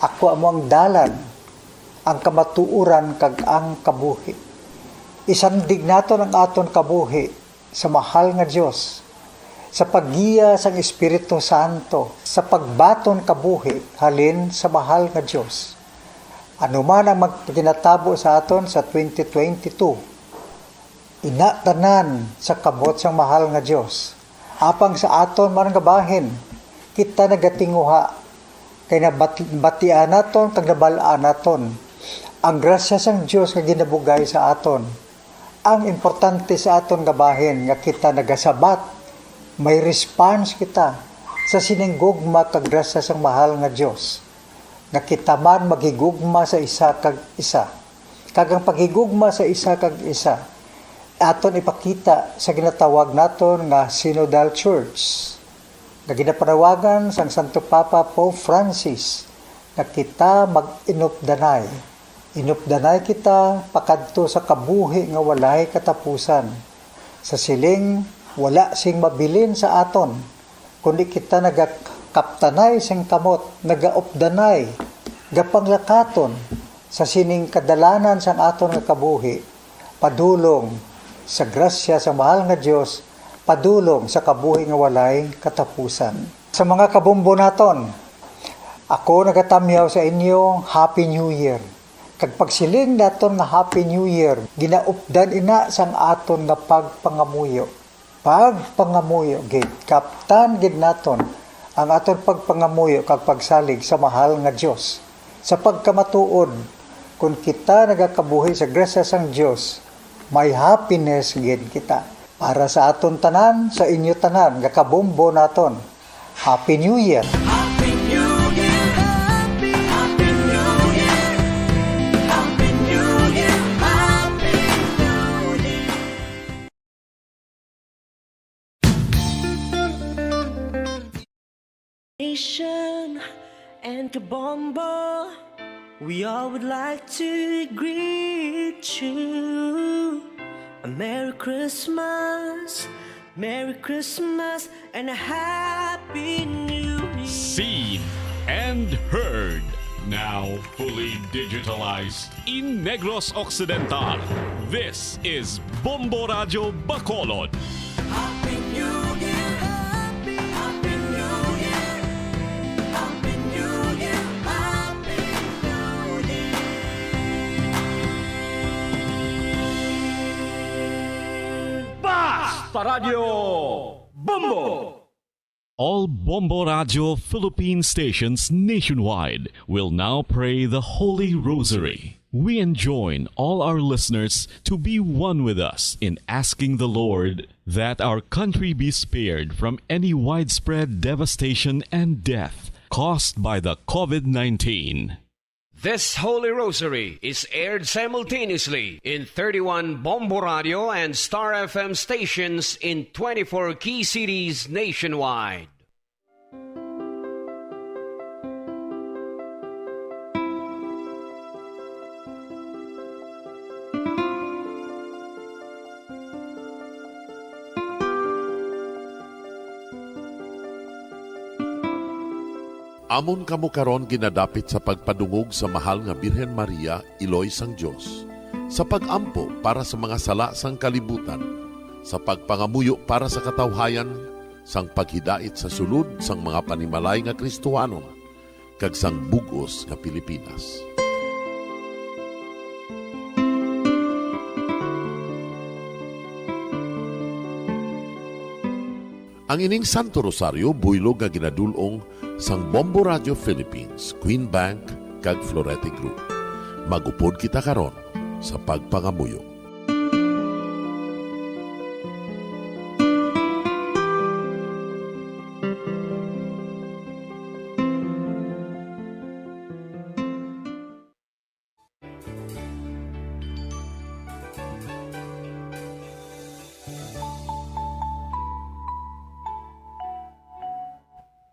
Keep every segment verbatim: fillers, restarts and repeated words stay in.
Ako amo ang dalan, ang kamatuoran, kag ang kabuhi. Isandig naton ang aton kabuhi sa mahal nga Dios, sa paggiya sang Espiritu Santo, sa pagbaton kabuhi halin sa mahal nga Dios. Ano man ang magpaginatabo sa aton sa twenty twenty-two, ina tanan sa kamot sang mahal nga Dios. Apang sa aton man nga bahin, kita nagatinguha, kay nabatian naton kag nabal-an naton ang grasya sang Dios nga ginabugay sa aton. Ang importante sa aton nga bahin nga kita nagasabat, may response kita sa sining gugma kag grasya sang mahal nga Dios, nga kita man maghigugma sa isa kag isa. Kag ang paghigugma sa isa kag isa aton ipakita sa ginatawag naton nga Synodal Church, nga ginapanawagan sang Santo Papa Pope Francis, nga kita mag-inupdanay. Inupdanay kita pakadto sa kabuhi nga walay katapusan. Sa siling, wala sing mabilin sa aton, kundi kita nagakaptanay sing kamot, nagaupdanay, gapanglakaton sa sining kadalanan sang aton nga kabuhi, padulong sa grasya sa mahal nga Dios, padulong sa kabuhi nga walay katapusan. Sa mga kabombo naton, ako nagatamyaw sa inyo, Happy New Year. Kag pagsiling naton nga Happy New Year, ginaupdan ina sang aton nga pagpangamuyo. Pagpangamuyo gid, kaptan gid naton ang aton pagpangamuyo kag pagsalig sa mahal nga Dios. Sa pagkamatuod, kon kita nagakabuhi sa grasya sang Dios, may happiness gid kita. Para sa aton tanan, sa inyo tanan nga kabombo naton, Happy New Year! Happy New Year, happy, happy New Year, happy New Year, happy New Year. Nation and Kabombo, we all would like to greet you a Merry Christmas, Merry Christmas, and a Happy New Year. Seen and heard, now fully digitalized in Negros Occidental. This is Bombo Radyo Bacolod. Happy New Year, happy, happy New Year, happy New Year, happy New Year. Basta Radyo Bombo! All Bombo Radyo Philippine stations nationwide will now pray the Holy Rosary. We enjoin all our listeners to be one with us in asking the Lord that our country be spared from any widespread devastation and death caused by the COVID nineteen. This Holy Rosary is aired simultaneously in thirty-one Bombo Radio and Star F M stations in twenty-four key cities nationwide. Amon kamo karon ginadapit sa pagpadungog sa mahal nga Birhen Maria, Iloy sang Dios, sa pag-ampo para sa mga sala sang kalibutan, sa pagpangamuyo para sa katawhayan, sang paghidait sa sulod sang mga panimalay nga Kristohanon, kag sang bug-os nga Pilipinas. Ang ining Santo Rosario buylog nga ginadul-ong sang Bombo Radio Philippines, Queen Bank, kag Florete Group. Mag-upod kita karon sa pagpangamuyo.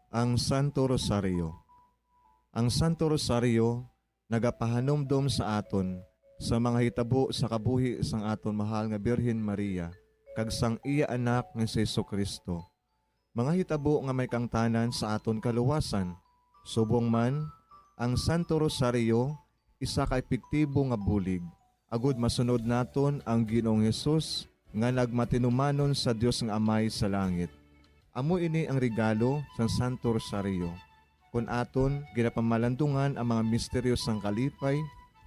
Ang Santo Rosario. Ang Santo Rosario nagapahanumdom sa aton sa mga hitabo sa kabuhi sang aton mahal nga Birhen Maria kag sang iya Anak nga si Jesu-Cristo, mga hitabo nga may kaangtanan sa aton kaluwasan, subong man Ang Santo Rosario isa ka epektibo nga bulig, agud masunod naton ang Ginoong Hesus nga nagmatinumanon sa Dios nga Amay sa langit. Amo ini ang regalo sang Santo Rosario. Kon aton ginapamalandungan ang mga misteryo sang kalipay,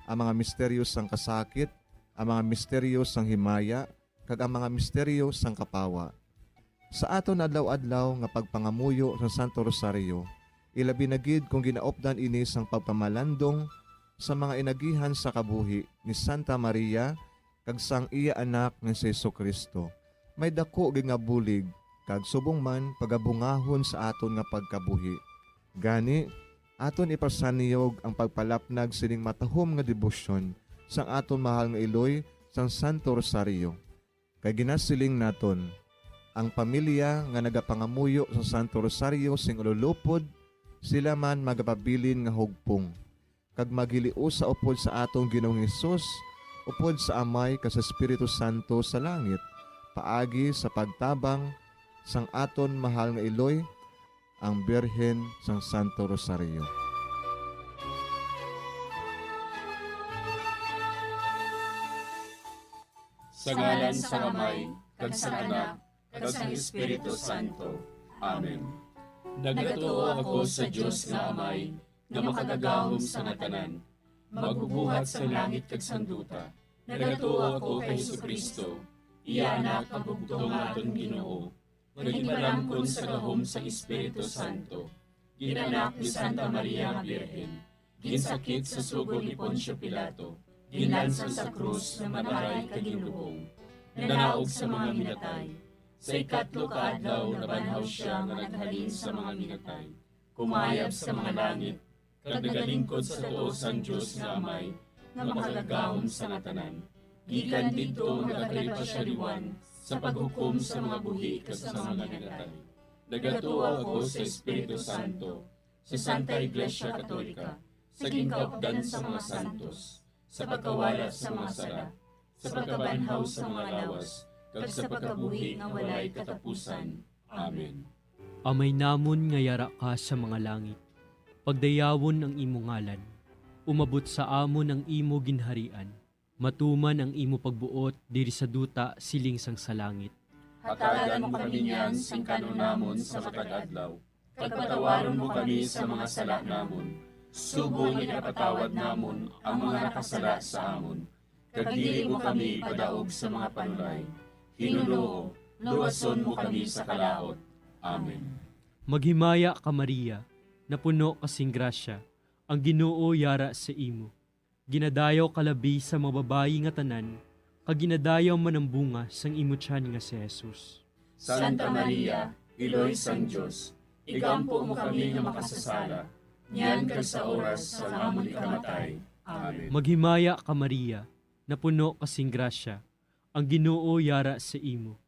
ang mga misteryo sang kasakit, ang mga misteryo sang himaya, kag ang mga misteryo sang kapawa. Sa aton adlaw-adlaw nga pagpangamuyo sa Santo Rosario, ilabi na gid kon ginaupdan ini sang pagpamalandong sa mga inagihan sa kabuhi ni Santa Maria kag sang iya Anak nga si Jesu-Cristo, may daku gid nga bulig kag subong man pagabungahon sa aton nga pagkabuhi. Gani, aton ipasanyog ang pagpalapnag sining matahom nga debosyon sang aton mahal nga iloy sang Santo Rosario. Kay ginasiling naton, ang pamilya nga nagapangamuyo sa Santo Rosario sing ululupod, sila man magapabilin nga hugpong, kag maghiliusa upod sa aton Ginoong Hesus, upod sa Amay kag sa Espiritu Santo sa langit, paagi sa pagtabang sang aton mahal nga iloy, ang Birhen sang Santo Rosario. Sa ngalan sang Amay, kag sang Anak, kag sang Espiritu Santo. Amen. Nagatuo ako sa Dios nga Amay, nga makagagahom sa nga tanan, magbubuhat sang langit kag sang duta. Nagatuo ako kay Jesu-Cristo, iya Anak nga bugtong nga aton Ginoo, nga ginpalamkon sa gahom sang Espiritu Santo, ginanak ni Santa Maria nga Birhen, ginsakit sa sugo ni Poncio Pilato, ginlansang sa krus nga matay kag ginlubong, nanaog sa mga minatay. Sa ikatlo ka adlaw nabanhaw sia nga naghalin sa mga minatay, kumayab sa mga langit, kag nagalingkod sa tuo sang Dios nga Amay, nga makagagahom sa nga tanan. Gikan didto magakalipasyaliwan sa paghukom sa mga buhi kag sa mga minatay. Nagatuo ako sa Espiritu Santo, sa Santa Iglesia Katolika, sa ginkaupdan sa mga santos, sa pagkawala sa mga sala, sa pagkabanhaw sa mga lawas, kag sa pagkabuhi nga walay katapusan. Amen. Amay namon nga yara ka sa mga langit, pagdayawon ang imo ngalan. Umabot sa amon ang imo ginharian. Matuman ang imo pagbuot diri sa duta siling sang sa langit. Hatagan mo kami niyan sing kan-on namon sa matag adlaw, kag patawaron mo kami sa mga sala namon, subong nga ginapatawad namon ang mga nakasala sa amon, kag dili mo kami ipadaog sa mga panulay. Hinunoo, luwason mo kami sa kalaut. Amen. Maghimaya ka, Maria, napuno ka sing grasya, ang Ginoo yara sa imo. Ginadayaw ka labi sa mga babayi nga tanan, kag ginadayaw man ang bunga sang imo tiyan nga si Jesus. Santa Maria, Iloy sang Dios, igampo mo kami nga makasasala, niyan kag sa oras sang amon ikamatay. Amen. Maghimaya ka, Maria, napuno ka sing grasya, ang Ginoo yara sa imo.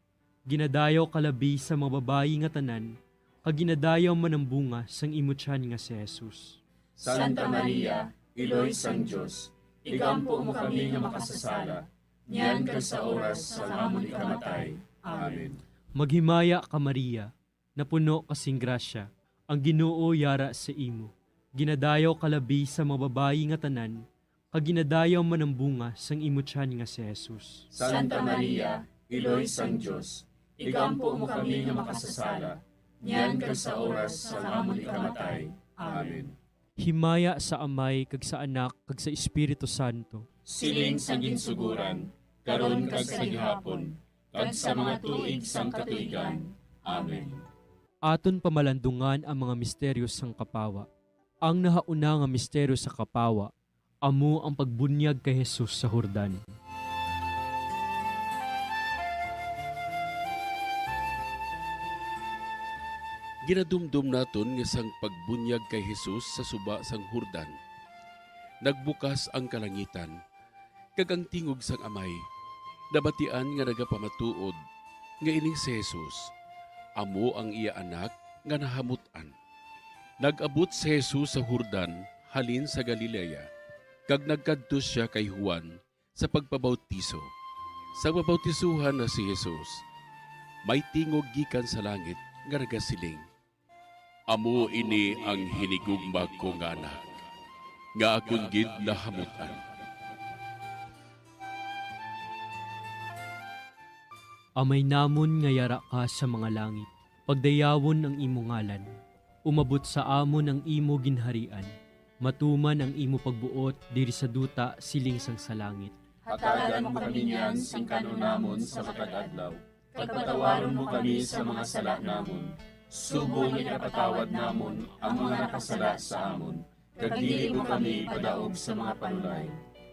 Ginadayaw ka labi sa mga babayi nga tanan, kag ginadayaw man ang bunga sang imo tiyan nga si Jesus. Santa Maria, Iloy sang Dios, igampo mo kami nga makasasala, niyan kag sa oras sang amon ikamatay. Amen. Maghimaya ka, Maria, napuno ka sing grasya, ang Ginoo yara sa imo. Ginadayaw ka labi sa mga babayi nga tanan, kag ginadayaw man ang bunga sang imo tiyan nga si Jesus. Santa Maria, Iloy sang Dios, igampo mo kami nga makasasala, niyan kag sa oras sang amon ikamatay. Amen. Himaya sa Amay, kag sa Anak, kag sa Espiritu Santo. Siling sa ginsuguran, karon kag sa gihapon, kag sa mga tuig sang katuigan. Amen. Aton pamalandungan ang mga misteryo sang kapawa. Ang nahauna nga misteryo sa kapawa amo ang pagbunyag kay Jesus sa Jordan. Ginadumdom naton nga sang pagbunyag kay Jesus sa suba sang Jordan, nagbukas ang kalangitan, kag ang tingog sang Amay nabatian nga nagapamatuod nga ini si Jesus amo ang iya Anak nga nahamut-an. Nag-abot si Jesus sa Jordan halin sa Galilea, kag nagkadto sia kay Juan sa pagpabautiso. Sa pabautisohan na si Jesus, may tingog gikan sa langit nga nagasiling, "Amo ini ang hinigugma ko nga Anak, nga akon gid nahamut-an. Amay namon nga yara ka sa mga langit, pagdayawon ang imo ngalan. Umabot sa amon ang imo ginharian. Matuman ang imo pagbuot diri sa duta siling sang sa langit. Hatagan mo kami niyan sing kan-on namon sa matag adlaw, kag patawaron mo kami sa mga sala namon, subong nga ginapatawad namon ang mga nakasala sa amon, kag dili mo kami padaog sa mga panulay.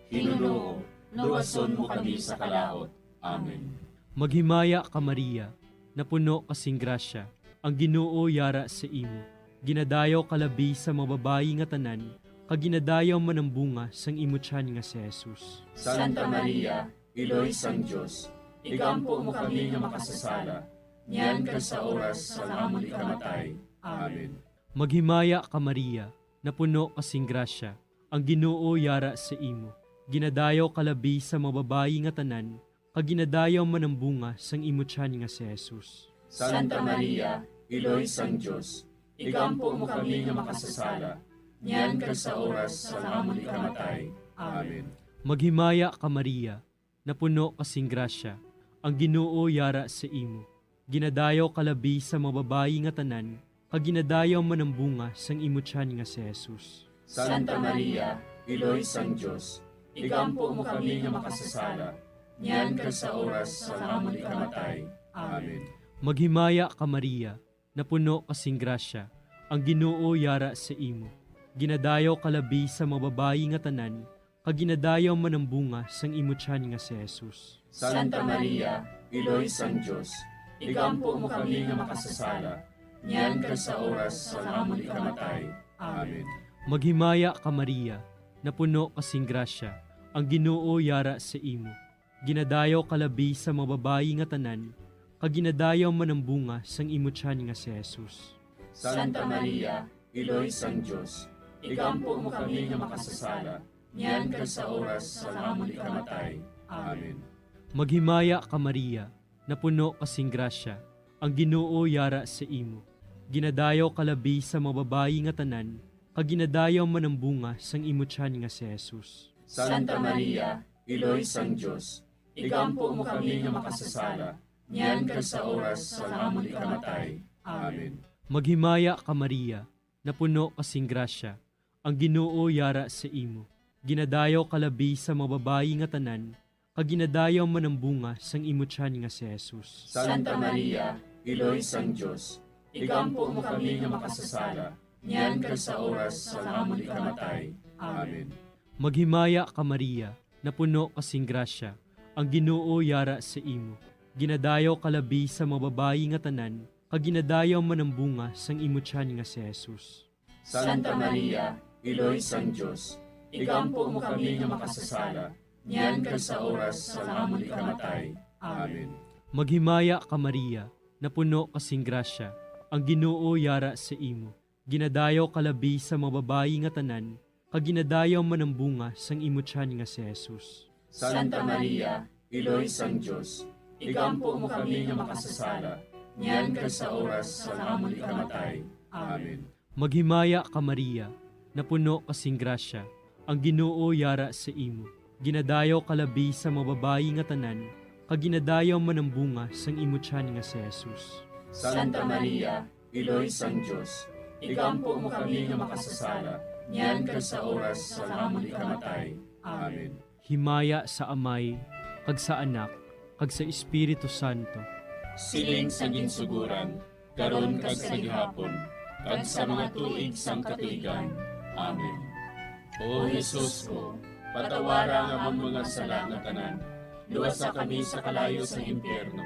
Ginoo, luwason mo kami sa kalaut. Amen. Maghimaya ka, Maria, napuno ka sing grasya, ang Ginoo yara sa imo. Ginadayaw ka labi sa mga babayi nga tanan, kag ginadayaw man ang bunga sang imo tiyan nga si Jesus. Santa Maria, Iloy sang Dios, igampo mo kami nga makasasala, niyan kag sa oras sang amon ikamatay. Amen. Maghimaya ka, Maria, napuno ka sing grasya, ang Ginoo yara sa imo. Ginadayaw ka labi sa mga babayi nga tanan, kag ginadayaw man ang bunga sang imo tiyan nga si Jesus. Santa Maria, Iloy sang Dios, igampo mo kami nga makasasala, niyan kag sa oras sang amon ikamatay. Amen. Maghimaya ka, Maria, napuno ka sing grasya, ang Ginoo yara sa imo. Ginadayaw ka labi sa mga babayi nga tanan, kag ginadayaw man ang bunga sang imo tiyan nga si Jesus. Santa Maria, Iloy sang Dios, igampo mo kami nga makasasala, niyan kag sa oras sang amon ikamatay. Amen. Maghimaya ka, Maria, napuno ka sing grasya, ang Ginoo yara sa imo. Ginadayaw ka labi sa mga babayi nga tanan, kag ginadayaw man ang bunga sang imo tiyan nga si Jesus. Santa Maria, Iloy sang Dios, igampo mo kami nga makasasala, niyan kag sa oras sang amon ikamatay. Amen. Maghimaya ka, Maria, napuno ka sing grasya, ang Ginoo yara sa imo. Ginadayaw ka labi sa mga babayi nga tanan, kag ginadayaw man ang bunga sang imo tiyan nga si Jesus. Santa Maria, Iloy sang Dios, igampo mo kami nga makasasala, niyan kag sa oras sang amon ikamatay. Amen. Maghimaya ka, Maria, napuno ka sing grasya, ang Ginoo yara sa imo. Ginadayaw ka labi sa mga babayi nga tanan, kag ginadayaw man ang bunga sang imo tiyan nga si Jesus. Santa Maria, Iloy sang Dios, igampo mo kami nga makasasala, niyan kag sa oras sang amon ikamatay. Amen. Maghimaya ka, Maria, napuno ka sing grasya, ang Ginoo yara sa imo. Ginadayaw ka labi sa mga babayi nga tanan, kag ginadayaw man ang bunga sang imo tiyan nga si Jesus. Santa Maria, Iloy sang Dios, igampo mo kami nga makasasala, niyan kag sa oras sang amon ikamatay. Amen. Maghimaya ka, Maria, napuno ka sing grasya, ang Ginoo yara sa imo. Ginadayaw ka labi sa mga babayi nga tanan, kag ginadayaw man ang bunga sang imo tiyan nga si Jesus. Santa Maria, Iloy sang Dios, igampo mo kami nga makasasala, niyan kag sa oras sang amon ikamatay. Amen. Maghimaya ka, Maria, napuno ka sing grasya, ang Ginoo yara sa imo. Ginadayaw ka labi sa mga babayi nga tanan, kag ginadayaw man ang bunga sang imo tiyan nga si Jesus. Santa Maria, Iloy sang Dios, igampo mo kami nga makasasala, niyan kag sa oras sang amon ikamatay. Amen. Maghimaya ka, Maria, napuno ka sing grasya, ang Ginoo yara sa imo. Ginadayaw ka labi sa mga babayi nga tanan, kag ginadayaw man ang bunga sang imo tiyan nga si Jesus. Santa Maria, Iloy sang Dios, igampo mo kami nga makasasala, niyan kag sa oras sang amon ikamatay. Amen. Himaya sa Amay, kag sa Anak, kag sa Espiritu Santo. Siling sa ginsugoran, karon kag sa gihapon, kag sa mga tuig sang katuigan. Amen. O Jesus ko, patawara ang amon mga sala nga tanan, luwasa kami sa kalayo sang impyerno,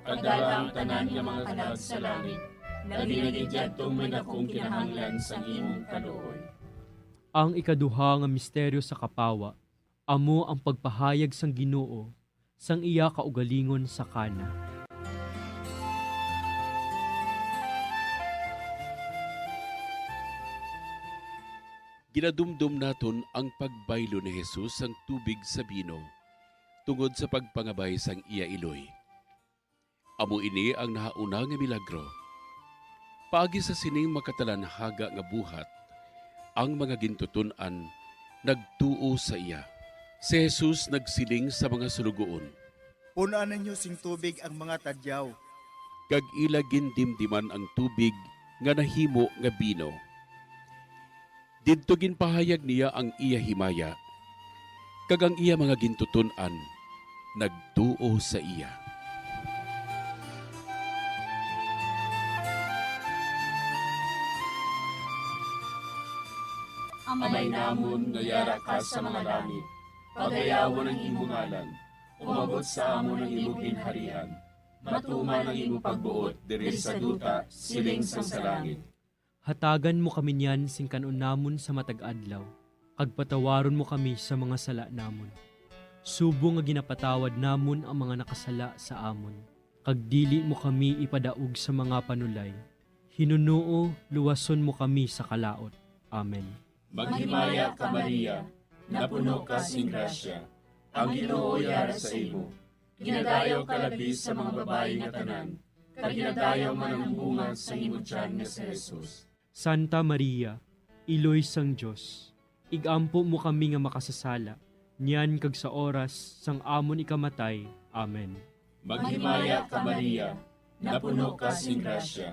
kag dala ang tanan nga mga kalag sa langit, labi na gid yadtong may dakong kinahanglan sang imong kaluoy. Ang ikaduha nga misteryo sa kapawa, amo ang pagpahayag sang Ginoo sang iya kaugalingon sa Cana. Ginadumdom naton ang pagbaylo ni Jesus sang tubig sa bino tungod sa pagpangabay sang iya iloy. Amo ini ang nahauna nga milagro. Paagi sa sining makatalanhaga nga buhat, ang mga gintuton-an nagtuo sa iya. Si Jesus nagsiling sa mga suloguon, "Pun-an ninyo sing tubig ang mga tadyaw." Kag ila gindimdiman ang tubig nga nahimo nga bino. Didto ginpahayag niya ang iya himaya, kag ang iya mga gintuton-an nagtuo sa iya. Amay namon nga yara ka sa mga langit, pagayawon ang imo ngalan, umabot sa amon ang imo ginharian, matuman ang imo pagbuot diri sa duta siling sang sa langit. Hatagan mo kami niyan sing kan-on namon sa matag adlaw, kag patawaron mo kami sa mga sala namon, subong nga ginapatawad namon ang mga nakasala sa amon. Kag dili mo kami ipadaog sa mga panulay, hinunoo luwason mo kami sa kalaut. Amen. Maghimaya ka, Maria, napuno ka sing grasya, ang Ginoo yara sa imo. Ginadayaw ka labi sa mga babayi nga tanan, kag ginadayaw man ang bunga sa imo tiyan nga si Jesus. Santa Maria, Iloy sang Dios, ig-ampo mo kami nga makasasala, niyan kag sa oras sang amon ikamatay. Amen. Maghimaya ka, Maria, napuno ka sing grasya,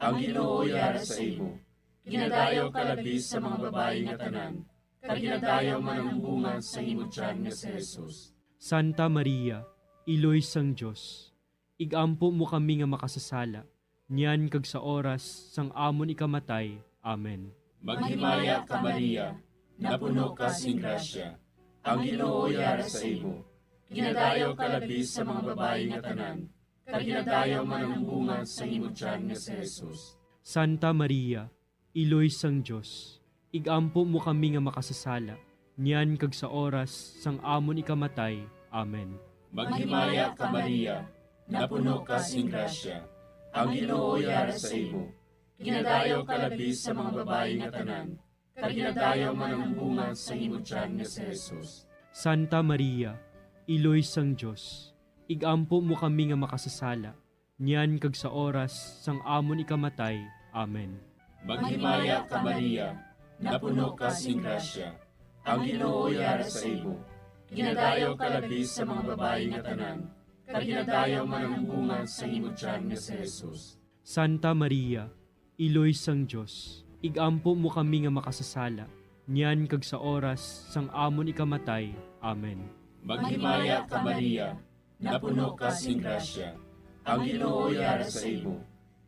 ang Ginoo yara sa imo. Ginadayaw ka labi sa mga babayi nga tanan, kag ginadayaw man ang bunga sa imo tiyan nga si Jesus. Santa Maria, Iloy sang Dios, ig-ampo mo kami nga makasasala, niyan kag sa oras sang amon ikamatay. Amen. Maghimaya ka, Maria, napuno ka sing grasya, ang Ginoo yara sa imo. Ginadayaw ka labi sa mga babayi nga tanan, kag ginadayaw man ang bunga sa imo tiyan nga si Jesus. Santa Maria, Iloy sang Dios, ig-ampo mo kami nga makasasala, niyan kag sa oras sang amon ikamatay. Amen. Maghimaya ka, Maria, napuno ka sing grasya, ang Ginoo yara sa imo. Ginadayaw ka labi sa mga babayi nga tanan, kag ginadayaw man ang bunga sa imo tiyan nga si Jesus. Santa Maria, Iloy sang Dios, ig-ampo mo kami nga makasasala, niyan kag sa oras sang amon ikamatay. Amen. Maghimaya ka, Maria, napuno ka sing grasya, ang Ginoo yara sa imo. Ginadayaw ka labi sa mga babayi nga tanan, kag ginadayaw man ang bunga sa imo tiyan nga si Jesus. Santa Maria, Iloy sang Dios, ig-ampo mo kami nga makasasala, niyan kag sa oras sang amon ikamatay. Amen. Maghimaya ka, Maria, napuno ka sing grasya, ang Ginoo yara sa imo.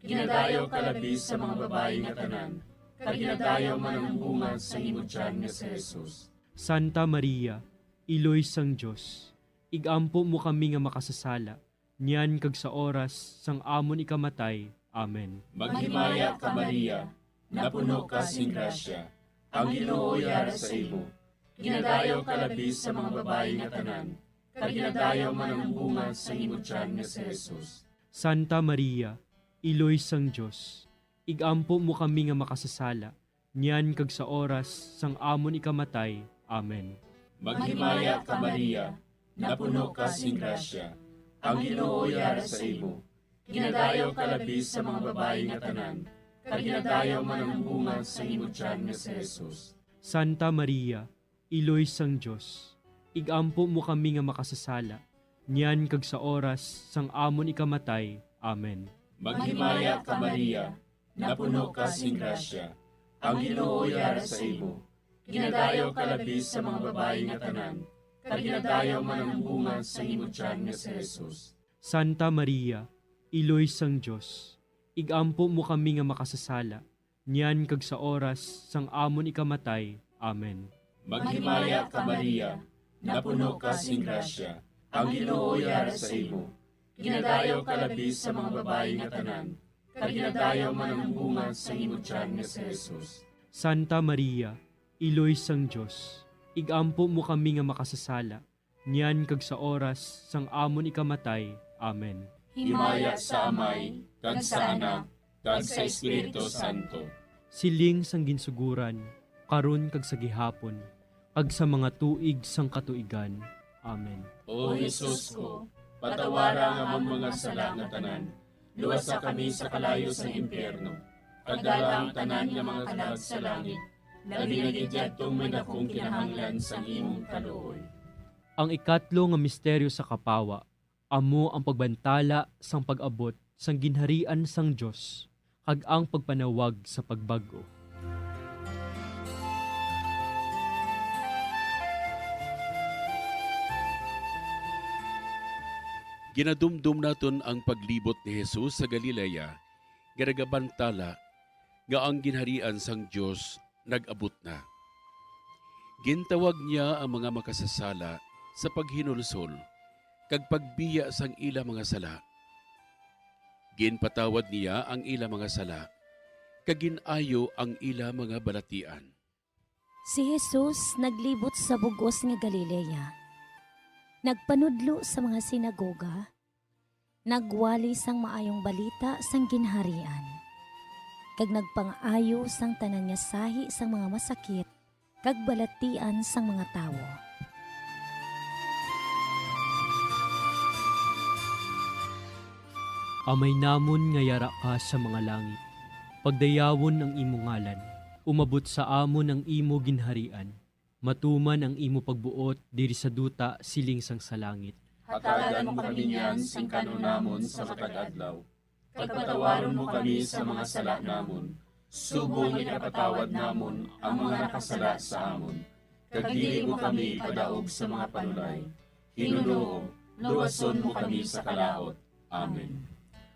Ginadayaw ka labi sa mga babayi nga tanan, kag ginadayaw man ang bunga sa imo tiyan nga si Jesus. Santa Maria, Iloy sang Dios, ig-ampo mo kami nga makasasala, niyan kag sa oras sang amon ikamatay. Amen. Maghimaya ka, Maria, napuno ka sing grasya, ang Ginoo yara sa imo. Ginadayaw ka labi sa mga babayi nga tanan, kag ginadayaw man ang bunga sa imo tiyan nga si Jesus. Santa Maria, Iloy sang Dios, ig-ampo mo kami nga makasasala, niyan kag sa oras sang amon ikamatay. Amen. Maghimaya ka, Maria, napuno ka sing grasya, ang Ginoo yara sa imo. Ginadayaw ka labi sa mga babayi nga tanan, kag ginadayaw man ang bunga sa imo tiyan nga si Jesus. Santa Maria, Iloy sang Dios, ig-ampo mo kami nga makasasala, niyan kag sa oras sang amon ikamatay. Amen. Maghimaya ka, Maria, napuno ka sing grasya, ang Ginoo yara sa imo. Ginadayaw ka labi sa mga babayi nga tanan, kag ginadayaw man ang bunga sa imo tiyan nga si Jesus. Santa Maria, Iloy sang Dios, ig-ampo mo kami nga makasasala, niyan kag sa oras sang amon ikamatay. Amen. Maghimaya ka, Maria, napuno ka sing grasya, ang Ginoo yara sa imo. Ginadayaw ka labi sa mga babayi nga tanan, kag ginadayaw man ang bunga sa imo tiyan nga si Jesus. Santa Maria, Iloy sang Dios, ig-ampo mo kami nga makasasala, niyan kag sa oras sang amon ikamatay. Amen. Himaya sa Amay, kag sa Anak, kag sa Espiritu Santo. Siling sang ginsuguran, karon kag sa gihapon, kag sa mga tuig sang katuigan. Amen. O Jesus ko, patawara ang amon mga sala nga tanan, luwasa kami sa kalayo sang impyerno, kag dala ang tanan nga mga kalag sa langit, Labi na gid yadtong may dakong kinahanglan sang imong kaluoy. Ang ikatlo nga misteryo sa kapawa amo ang pagbantala sang pag-abot sang Ginharian sang Dios kag ang pagpanawag sa pagbag-o. Ginadumdom naton ang paglibot ni Jesus sa Galilea nga nagabantala nga ang Ginharian sang Dios nag-abot na. Gintawag niya ang mga makasasala sa paghinulsol kag pagbiya sang ila mga sala. Ginpatawad niya ang ila mga sala, kag gin-ayo ang ila mga balatian. Si Jesus naglibot sa bug-os nga Galilea. Nagpanudlo sa mga sinagoga, nagwali sang maayong balita sang Ginharian, kag nagpangaayo sang tanan nga sahi sang mga masakit kag balatian sang mga tawo. Amay namon nga yara ka sa mga langit, pagdayawon ang imo ngalan, umabot sa amon ang imo ginharian, matuman ang imo pagbuot diri sa duta siling sang sa langit. Hatagan mo kami niyan sing kan-on namon sa matag adlaw, kag patawaron mo kami sa mga sala namon, subong nga ginapatawad namon ang mga nakasala sa amon, kag dili mo kami ipadaog sa mga panulay. Ginoo, luwason mo kami sa kalaut. Amen.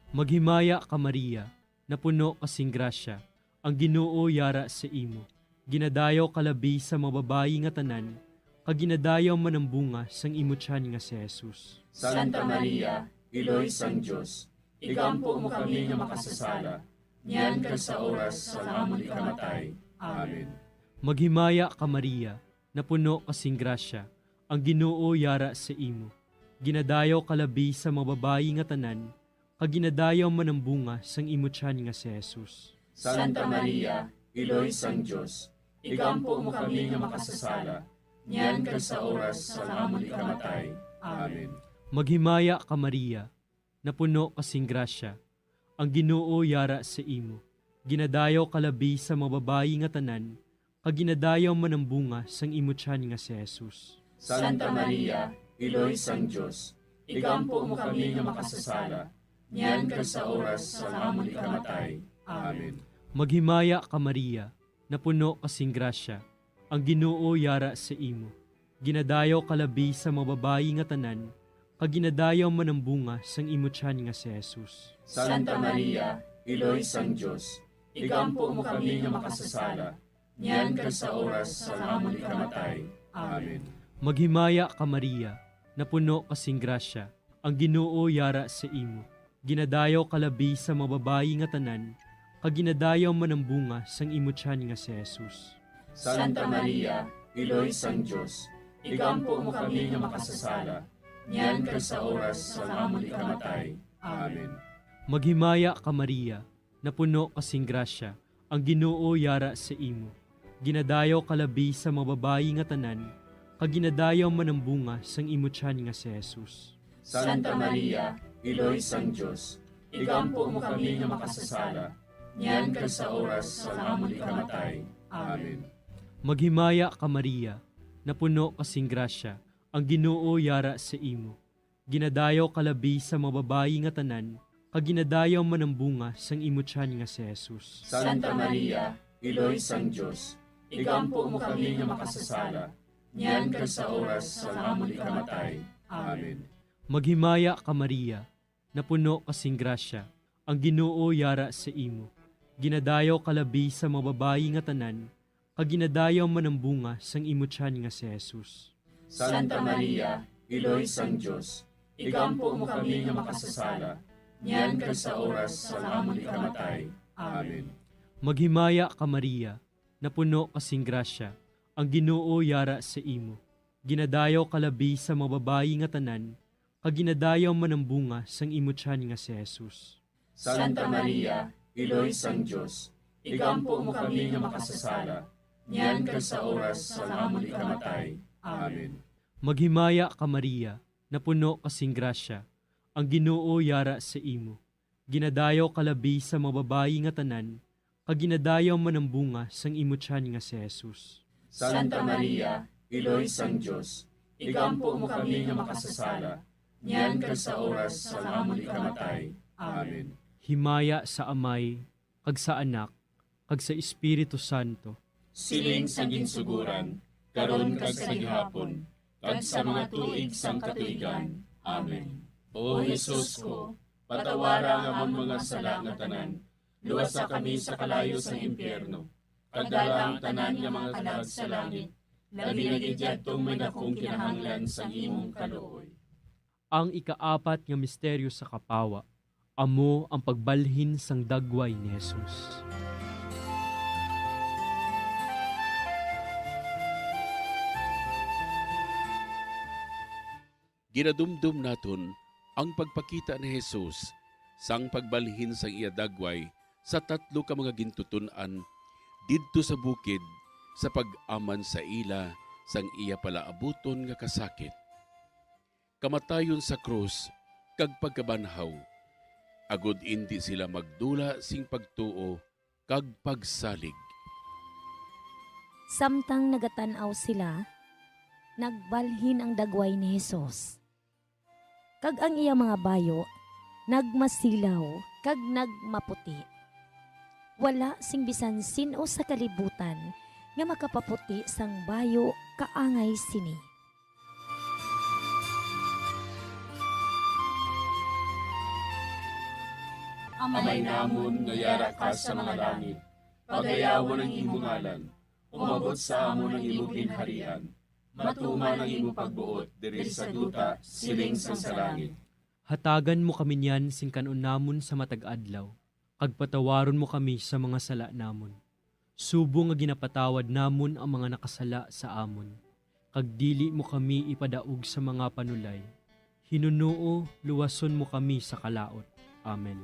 Maghimaya ka, Maria, napuno ka sing grasya, ang Ginoo yara sa imo. Ginadayaw ka labi sa mga babayi nga tanan, kag ginadayaw man ang bunga sang imo tiyan nga si Jesus. Santa Maria, Iloy sang Dios, igampo mo kami nga makasasala, niyan kag sa oras sang amon ikamatay. Amen. Maghimaya ka, Maria, napuno ka sing grasya, ang Ginoo yara sa imo. Ginadayaw ka labi sa mga babayi nga tanan, kag ginadayaw man ang bunga sang imo tiyan nga si Jesus. Santa Maria, Iloy sang Dios, igampo mo kami nga makasasala, niyan kag sa oras sang amon ikamatay. Amen. Maghimaya ka, Maria, napuno ka sing grasya, ang Ginoo yara sa imo. Ginadayaw ka labi sa mga babayi nga tanan, kag ginadayaw man ang bunga sang imo tiyan nga si Jesus. Santa Maria, Iloy sang Dios, igampo mo kami nga makasasala, niyan kag sa oras sang amon ikamatay. Amen. Maghimaya ka, Maria, napuno ka sing grasya, ang Ginoo yara sa imo. Ginadayaw ka labi sa mga babayi nga tanan, kag ginadayaw man ang bunga sang imo tiyan nga si Jesus. Santa Maria, Iloy sang Dios, igampo mo kami nga makasasala, niyan kag sa oras sang amon ikamatay. Amen. Maghimaya ka, Maria, napuno ka sing grasya, ang Ginoo yara sa imo. Ginadayaw ka labi sa mga babayi nga tanan, kag ginadayaw man ang bunga sang imo tiyan nga si Jesus. Santa Maria, Iloy sang Dios, igampo mo kami nga makasasala, niyan kag sa oras sang amon ikamatay. Amen. Maghimaya ka, Maria, napuno ka sing grasya, ang Ginoo yara sa imo. Ginadayaw ka labi sa mga babayi nga tanan, kag ginadayaw man ang bunga sang imo tiyan nga si Jesus. Santa Maria, Iloy sang Dios, igampo mo kami nga makasasala, niyan kag sa oras sang amon ikamatay. Amen. Maghimaya ka, Maria, napuno ka sing grasya, ang Ginoo yara sa imo. Ginadayaw ka labi sa mga babayi nga tanan, kag ginadayaw man ang bunga sang imo tiyan nga si Jesus. Santa Maria, Iloy sang Dios, igampo mo kami nga makasasala, niyan kag sa oras sang amon ikamatay. Amen. Maghimaya ka, Maria, napuno ka sing grasya, ang Ginoo yara sa imo. Ginadayaw ka labi sa mga babayi nga tanan, kag ginadayaw man ang bunga sang imo tiyan nga si Jesus. Santa Maria, Iloy sang Dios, igampo mo kami nga makasasala, niyan kag sa oras sang amon ikamatay. Amen. Maghimaya ka, Maria, napuno ka sing grasya, ang Ginoo yara sa imo. Ginadayaw ka labi sa mga babayi nga tanan, kag ginadayaw man ang bunga sang imo tiyan nga si Jesus. Santa Maria, Iloy sang Dios, igampo mo kami nga makasasala, niyan kag sa oras sang amon ikamatay. Amen. Maghimaya ka, Maria, napuno ka sing grasya, ang Ginoo yara sa imo. Ginadayaw ka labi sa mga babayi nga tanan, kag ginadayaw man ang bunga sang imo tiyan nga si Jesus. Santa Maria, Iloy sang Dios, igampo mo kami nga makasasala, niyan kag sa oras sang amon ikamatay. Amen. Himaya sa Amay, kag sa Anak, kag sa Espiritu Santo. Siling sa ginsuguran, karon kag sa gihapon, kag sa mga tuig sang katuigan. Amen. O Jesus ko, patawara ang amon mga sala nga tanan, luwasa kami sa kalayo sang impyerno, kag dala ang tanan nga mga kalag sa langit, labi na gid yadtong may dakong kinahanglan sang imong kaluoy. Ang ikaapat nga misteryo sa kapawa, amo ang pagbalhin sang dagway ni Jesus. Ginadumdom naton ang pagpakita ni Jesus sang pagbalhin sang iya dagway sa tatlo ka mga gintuton-an didto sa bukid sa pag-aman sa ila sang iya palaabuton nga kasakit, kamatayon sa krus, kag pagkabanhaw, agod indi sila magdula sing pagtuo kag pagsalig. Samtang nagatan-aw sila, nagbalhin ang dagway ni Jesus, kag ang iya mga bayo nagmasilaw kag nagmaputi. Wala sing bisan sin-o sa kalibutan nga makapaputi sang bayo kaangay sini. Amay namon nga yara ka sa mga langit, pagayawon ang imo ngalan, umabot sa amon ang imo ginharian, matuman ang imo pagbuot diri sa duta siling sang sa langit. Hatagan mo kami niyan sing kan-on namon sa matag adlaw, kag patawaron mo kami sa mga sala namon, subong nga ginapatawad namon ang mga nakasala sa amon, kag dili mo kami ipadaog sa mga panulay. Hinunoo, luwason mo kami sa kalaut. Amen.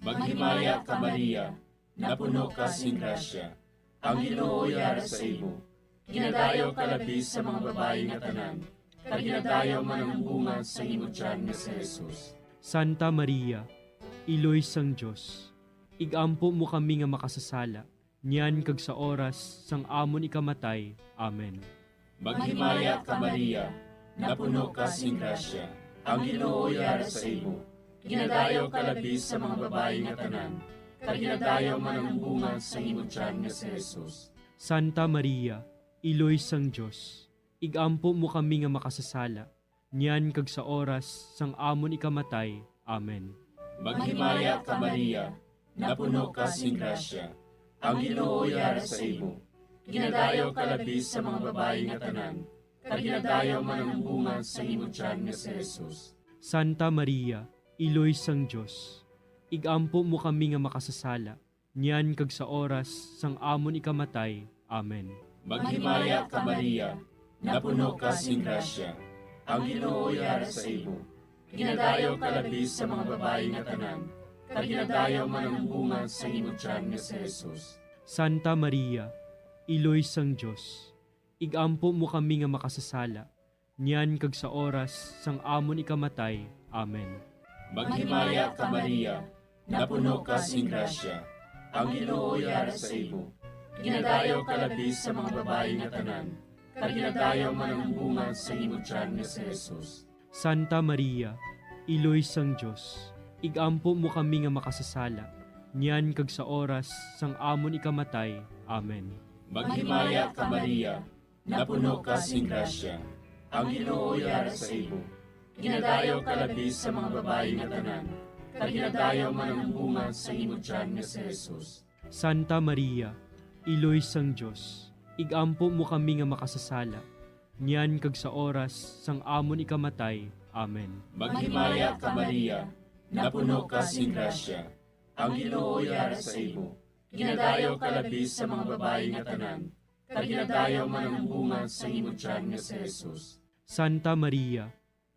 Maghimaya ka, Maria, napuno ka sing grasya, ang Ginoo yara sa imo. Ginadayaw ka labi sa mga babayi nga tanan, kag ginadayaw man ang bunga sa imo tiyan nga si Jesus. Santa Maria, Iloy sang Dios, igampo mo kami nga makasasala, niyan kag sa oras sang amon ikamatay. Amen. Maghimaya ka, Maria, napuno ka sing grasya, ang Ginoo yara sa imo. Ginadayaw ka labi sa mga babayi nga tanan, kag ginadayaw man ang bunga sa imo tiyan nga si Jesus. Santa Maria, Iloy sang Dios, igampo mo kami nga makasasala, niyan kag sa oras sang amon ikamatay. Amen. Maghimaya ka, Maria, napuno ka sing grasya, ang Ginoo yara sa imo. Ginadayaw ka labi sa mga babayi nga tanan, kag ginadayaw man ang bunga sa imo tiyan nga si Jesus. Santa Maria, Iloy sang Dios, igampo mo kami nga makasasala, niyan kag sa oras sang amon ikamatay. Amen. Maghimaya ka, Maria, napuno ka sing grasya, ang Ginoo yara sa imo. Ginadayaw ka labi sa mga babayi nga tanan, kag ginadayaw man ang bunga sa imo tiyan nga si Jesus. Santa Maria, Iloy sang Dios, igampo mo kami nga makasasala, niyan kag sa oras sang amon ikamatay. Amen. Maghimaya ka, Maria, napuno ka sing grasya, ang Ginoo yara sa imo. Ginadayaw ka labi sa mga babayi nga tanan, kag ginadayaw man ang bunga sa imo tiyan nga si Jesus. Santa Maria, Iloy sang Dios, igampo mo kami nga makasasala, niyan kag sa oras sang amon ikamatay. Amen. Maghimaya ka, Maria, napuno ka sing grasya, ang Ginoo yara sa imo. Ginadayaw ka labi sa mga babayi nga tanan, kag ginadayaw man ang bunga sa imo tiyan nga si Jesus. Santa Maria, Iloy sang Dios, igampo mo kami nga makasasala, niyan kag sa oras sang amon ikamatay. Amen. Maghimaya ka, Maria, napuno ka sing grasya, ang Ginoo yara sa imo. Ginadayaw ka labi sa mga babayi nga tanan, kag ginadayaw man ang bunga sa imo tiyan nga si Jesus. Santa Maria,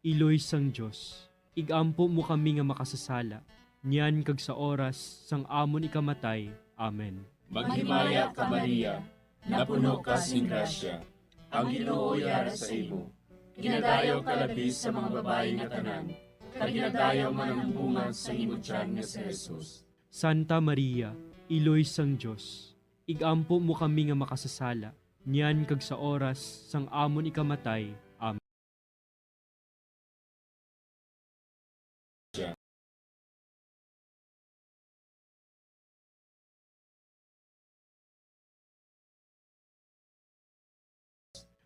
Iloy sang Dios, igampo mo kami nga makasasala, niyan kag sa oras sang amon ikamatay. Amen. Maghimaya ka, Maria, napuno ka sing grasya, ang Ginoo yara sa imo. Ginadayaw ka labi sa mga babayi nga tanan, kag ginadayaw man ang bunga sa imo tiyan nga si Jesus. Santa Maria, Iloy sang Dios, ig-ampo mo kami nga makasasala, niyan kag sa oras sang amon ikamatay. Amen.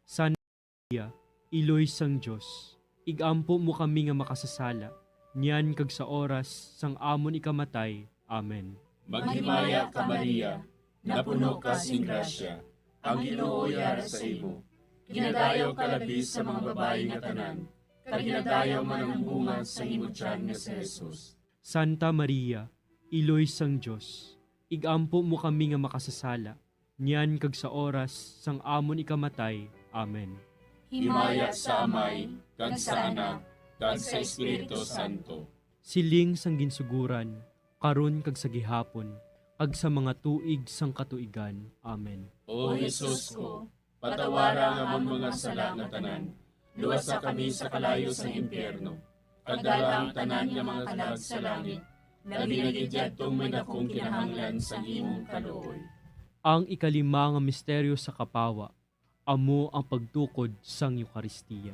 San Maria, Iloy sang Dios, ig-ampo mo kami nga makasasala, niyan kag sa oras sang amon ikamatay. Amen. Maghimaya ka, Maria, napuno ka sing grasya, ang Ginoo yara sa imo. Ginadayaw ka labi sa mga babayi nga tanan, kag ginadayaw man ang bunga sang imo tiyan nga si Jesus. Santa Maria, Iloy sang Dios, ig-ampo mo kami nga makasasala, niyan kag sa oras sang amon ikamatay. Amen. Himaya sa Amay, kag sa Anak, kag sa Espiritu Santo. Siling sang ginsugoran, karon kag sa gihapon, kag sa mga tuig sang katuigan. Amen. O Jesus ko, patawara ang amon mga sala nga tanan, luwasa kami sa kalayo sang impyerno, kag dala ang tanan nga mga kalag sa langit, labi na gid yadtong may dakong kinahanglan sang imong kaluoy. Ang ikalima nga misteryo sa kapawa, amo ang pagtukod sang Eukaristia.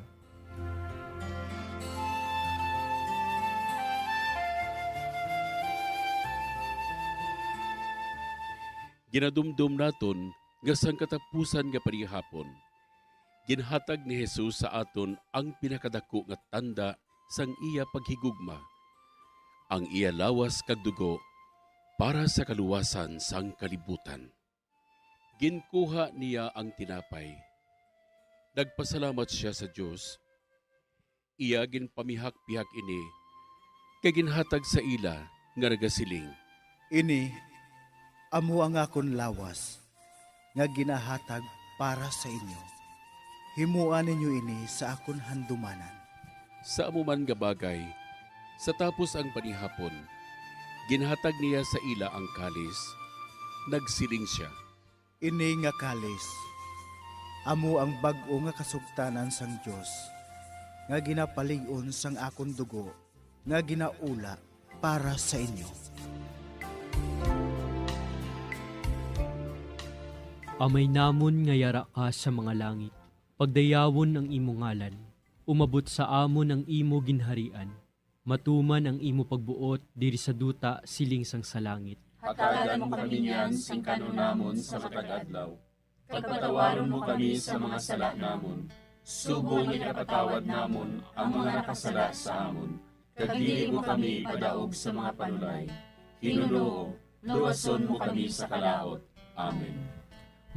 Ginadumdom naton nga sang katapusan nga panihapon, ginhatag ni Jesus sa aton ang pinakadako nga tanda sang iya paghigugma, ang iya lawas kag dugo para sa kaluwasan sang kalibutan. Ginkuha niya ang tinapay, nagpasalamat sia sa Dios, iya ginpamihak-pihak ini, kag ginhatag sa ila nga nagasiling, "Ini amo ang akon lawas nga ginahatag para sa inyo. Himoa ninyo ini sa akon handumanan." Sa amo man nga bagay, sa tapos ang panihapon, ginhatag niya sa ila ang kalis, nagsiling sia, "Ini nga kalis amo ang bag-o nga kasugtanan sang Dios, nga ginapalig-on sang akon dugo, nga ginaula para sa inyo." Amay namon nga yara ka sa mga langit, pagdayawon ang imo ngalan, umabot sa amon ang imo ginharian, matuman ang imo pagbuot diri sa duta siling sang sa langit. Hatagan mo kami niyan sing kan-on namon sa matag adlaw, kag patawaron mo kami sa mga sala namon, subong nga ginapatawad namon ang mga nakasala sa amon, kag dili mo kami ipadaog sa mga panulay. Ginoo, luwason mo kami sa kalaut. Amen.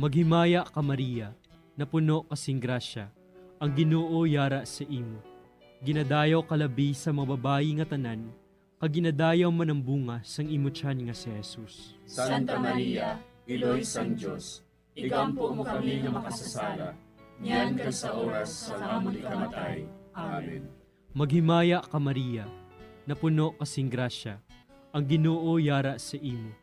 Maghimaya ka, Maria, napuno ka sing grasya, ang Ginoo yara sa imo. Ginadayaw ka labi sa mga babayi nga tanan, kag ginadayaw man ang bunga sang imo tiyan nga si Jesus. Santa Maria, Iloy sang Dios, igampo mo kami nga makasasala, niyan kag sa oras sang amon ikamatay. Amen. Maghimaya ka, Maria, napuno ka sing grasya, ang Ginoo yara sa imo.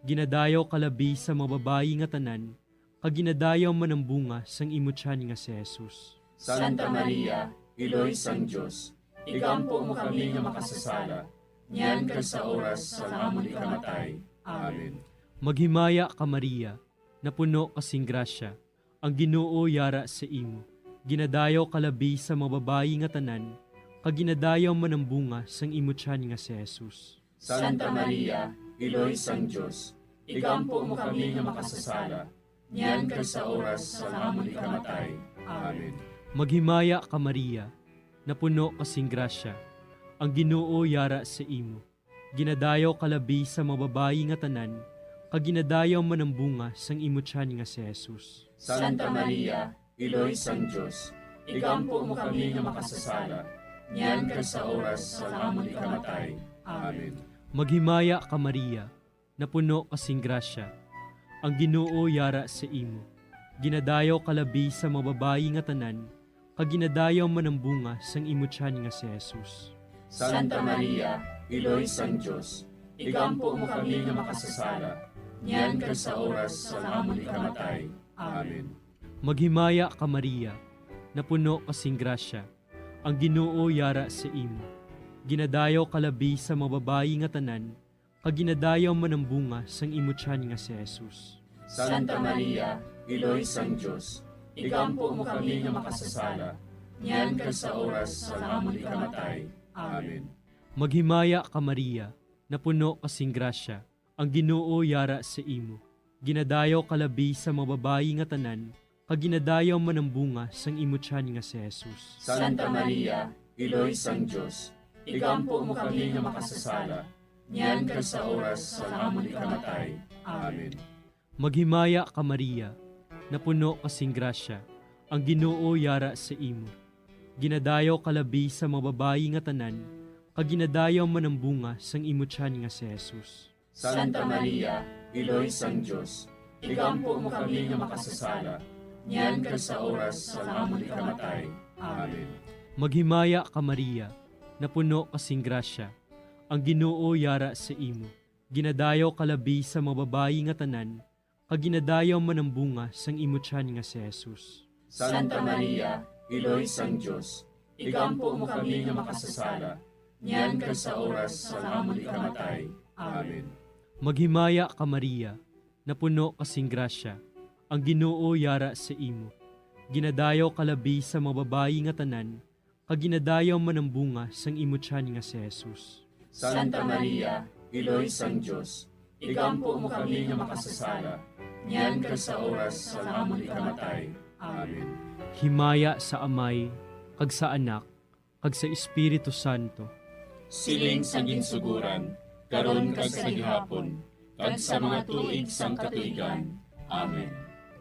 Ginadayaw ka labi sa mga babayi nga tanan, kag ginadayaw man ang bunga sang imo tiyan nga si Jesus. Santa Maria, Iloy sang Dios, igampo mo kami nga makasasala, niyan kag sa oras sang amon ikamatay. Amen. Maghimaya ka, Maria, napuno ka sing grasya, ang Ginoo yara sa imo. Ginadayaw ka labi sa mga babayi nga tanan, kag ginadayaw man ang bunga sang imo tiyan nga si Jesus. Santa Maria, Iloy sang Dios, igampo mo kami nga makasasala, niyan kag sa oras sang amon ikamatay. Amen. Maghimaya ka, Maria, napuno ka sing grasya, ang Ginoo yara sa imo. Ginadayaw ka labi sa mga babayi nga tanan, kag ginadayaw man ang bunga sang imo tiyan nga si Jesus. Santa Maria, Iloy sang Dios, igampo mo kami nga makasasala, niyan kag sa oras sang amon ikamatay. Amen. Maghimaya ka, Maria, napuno ka sing grasya, ang Ginoo yara sa imo. Ginadayaw ka labi sa mga babayi nga tanan, kag ginadayaw man ang bunga sang imo tiyan nga si Jesus. Santa Maria, Iloy sang Dios, igampo mo kami nga makasasala, niyan kag sa oras sang amon ikamatay. Amen. Maghimaya ka, Maria, napuno ka sing grasya, ang Ginoo yara sa imo. Ginadayaw ka labi sa mga babayi nga tanan, kag ginadayaw man ang bunga sang imo tiyan nga si Jesus. Santa Maria, Iloy sang Dios, igampo mo kami nga makasasala, niyan kag sa oras sang amon ikamatay. Amen. Maghimaya ka, Maria, napuno ka sing grasya, ang Ginoo yara sa imo. Ginadayaw ka labi sa mga babayi nga tanan, kag ginadayaw man ang bunga sang imo tiyan nga si Jesus. Santa Maria, Iloy sang Dios, igampo mo kami nga makasasala, niyan kag sa oras sang amon ikamatay. Amen. Maghimaya ka, Maria, napuno ka sing grasya, ang Ginoo yara sa imo. Ginadayaw ka labi sa mga babayi nga tanan, kag ginadayaw man ang bunga sang imo tiyan nga si Jesus. Santa Maria, Iloy sang Dios, igampo mo kami nga makasasala, niyan kag sa oras sang amon ikamatay. Amen. Maghimaya ka, Maria, napuno ka sing grasya, ang Ginoo yara sa imo. Ginadayaw ka labi sa mga babayi nga tanan, kag ginadayaw man ang bunga sang imo tiyan nga si Jesus. Santa Maria, Iloy sang Dios, igampo mo kami nga makasasala, niyan kag sa oras sang amon ikamatay. Amen. Maghimaya ka, Maria, napuno ka sing grasya, ang Ginoo yara sa imo. Ginadayaw ka labi sa mga babayi nga tanan, kag ginadayaw man ang bunga sang imo tiyan nga si Jesus. Santa Maria, Iloy sang Dios, igampo mo kami nga makasasala, niyan kag sa oras sang amon ikamatay. Amen. Himaya sa Amay, kag sa Anak, kag sa Espiritu Santo. Siling sa ginsuguran, karon kag sa gihapon, kag sa mga tuig sang katuigan. Amen.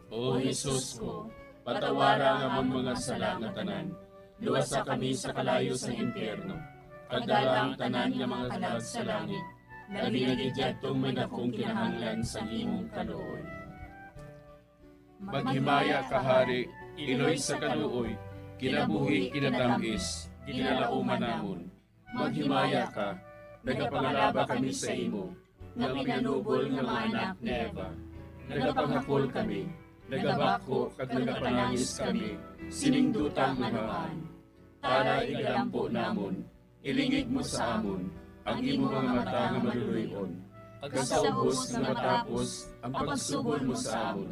O Jesus ko, patawara ang amon mga sala nga tanan, luwasa kami sa kalayo sang impyerno, kag dala ang tanan nga mga kalag sa langit, labi na gid yadtong may dakong kinahanglan sang imong kaluoy. Maghimaya ka, Hari, Iloy sa kaluoy, kinabuhi, kinatamis, kinalauman namon. Maghimaya ka, nagapangalaba kami sa imo, nga pinanubol nga mga anak ni Eva. Nagapanghakol kami, nagabako, kag nagapanangis kami, sining dutang nga naman. Tara, igalampo namon, ilingig mo sa amon ang imo mga mata nga maluloy-on, kag sa ubos nga matapos ang pagsugod mo sa amon,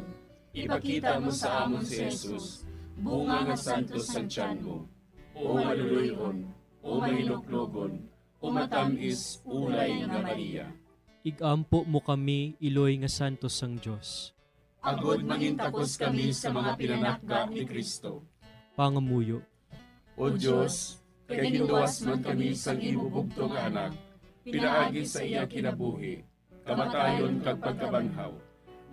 ipakita mo sa amon si Jesus, bunga nga santos sang tiyan mo. O maluloy-on, o mahinuklogon, o matamis ulay nga Maria. Igampo mo kami, Iloy nga santos sang Dios. Agod mangintakos kami sa mga pinanakda ni Cristo. Pangamuyo. O Dios, kay ginluwas man kami sang imo bugtong nga Anak, pinaagi sa iya kinabuhi, kamatayon, kag pagkabanhaw,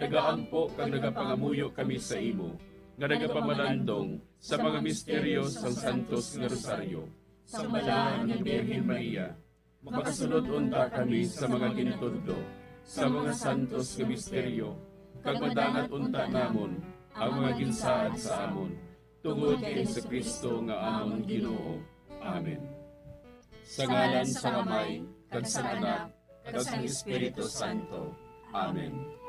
nagaampo kag nagapangamuyo kami sa imo, nga nagapamalandong sa mga misteryo sang Santos nga Rosaryo, sang Balaan nga Birhen Maria. Makasulod unta kami sa mga gintudlo sa mga santos nga misteryo, kag madangat unta namon ang mga ginsaad sa amon, tungod kay Jesu-Cristo nga amon Ginoo. Amen. Sa ngalan sang Amay, kag sang Anak, kag sang Espiritu Santo. Amen.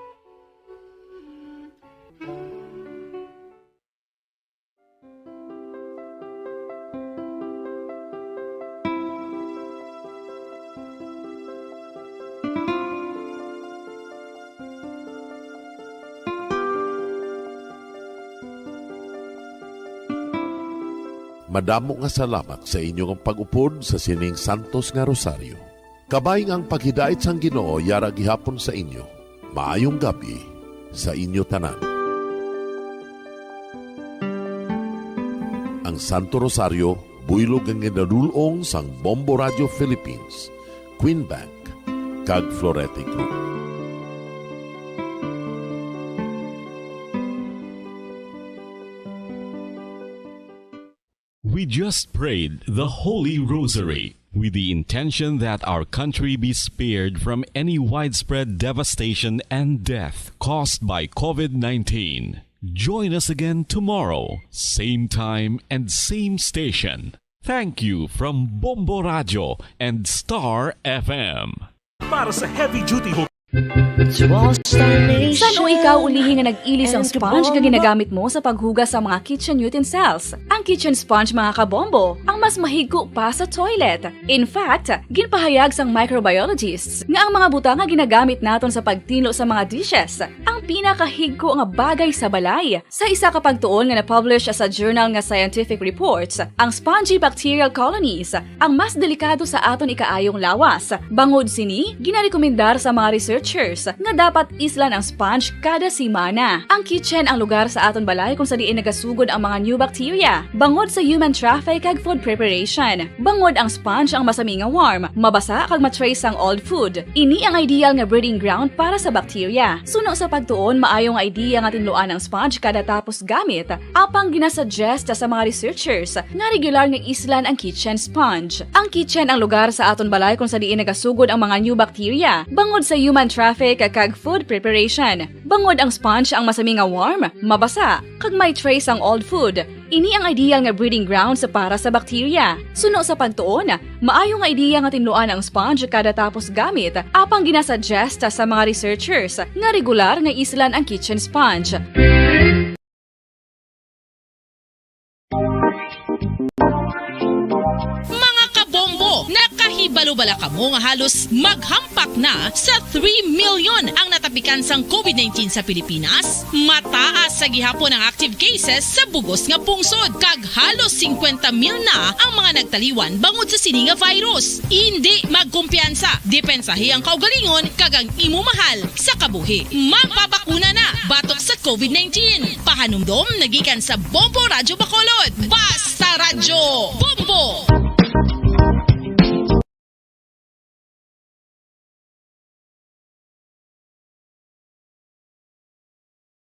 Madamo nga salamat sa inyo nga pag-upod sa sining santos nga rosaryo. Kabay nga ang paghidait sang Ginoo yara gihapon sa inyo. Maayong gab-i sa inyo tanan. Ang Santo Rosario, buylog nga ginadul-ong sang Bombo Radio Philippines, Queen Bank, kag Florete Group. We just prayed the Holy Rosary with the intention that our country be spared from any widespread devastation and death caused by COVID nineteen. Join us again tomorrow, same time and same station. Thank you from Bombo Radio and Star F M. Para sa heavy duty San-o ikaw ulihi nga nag-ilis ang sponge nga ginagamit mo sa paghugas sa mga kitchen utensils? Ang kitchen sponge, mga kabombo, ang mas mahigko pa sa toilet. In fact, ginpahayag sang microbiologists nga ang mga butang nga ginagamit naton sa pagtinlo sa mga dishes ang pinakahigko nga bagay sa balay. Sa isa ka pagtuon nga na-publish sa journal nga Scientific Reports, ang spongy bacterial colonies ang mas delikado sa aton ikaayong lawas. Bangod sini, ginarekomendar sa mga researchers nga dapat islan ang sponge kada semana. Ang kitchen ang lugar sa aton balay kung sa diin nagasugod ang mga new bacteria bangod sa human traffic kag food preparation. Bangod ang sponge ang masami nga warm, mabasa kag ma-trace ang old food. Ini ang ideal nga breeding ground para sa bacteria. Suno sa pagtuon, maayo nga idea nga tinluan ang sponge kada tapos gamit. Apang ginasuggest sa mga researchers nga regular nga islan ang kitchen sponge. Ang kitchen ang lugar sa aton balay kung sa diin nagasugod ang mga new bacteria bangod sa human traffic kag food preparation. Bangod ang sponge ang masami nga warm, mabasa, kag may trace ang old food. Ini ang ideal nga breeding grounds para sa bacteria. Suno sa pagtuon, maayo nga idea nga tinluan ang sponge kada tapos gamit, apang ginasuggest sa mga researchers nga regular nga islan ang kitchen sponge. Mga kabombo, nakahibalo bala kamo nga halos maghampak na sa three million ang natapikan sang COVID nineteen sa Pilipinas? Mataas sa gihapon ang active cases sa bugos nga pungsod, kag halos singkwenta mil na ang mga nagtaliwan bangod sa sini nga virus. Indi magkumpiyansa, depensahi ang kaugalingon kag ang imo mahal sa kabuhi. Magpabakuna na batok sa COVID nineteen. Pahanumdom na gikan sa Bombo Radyo Bacolod. Basta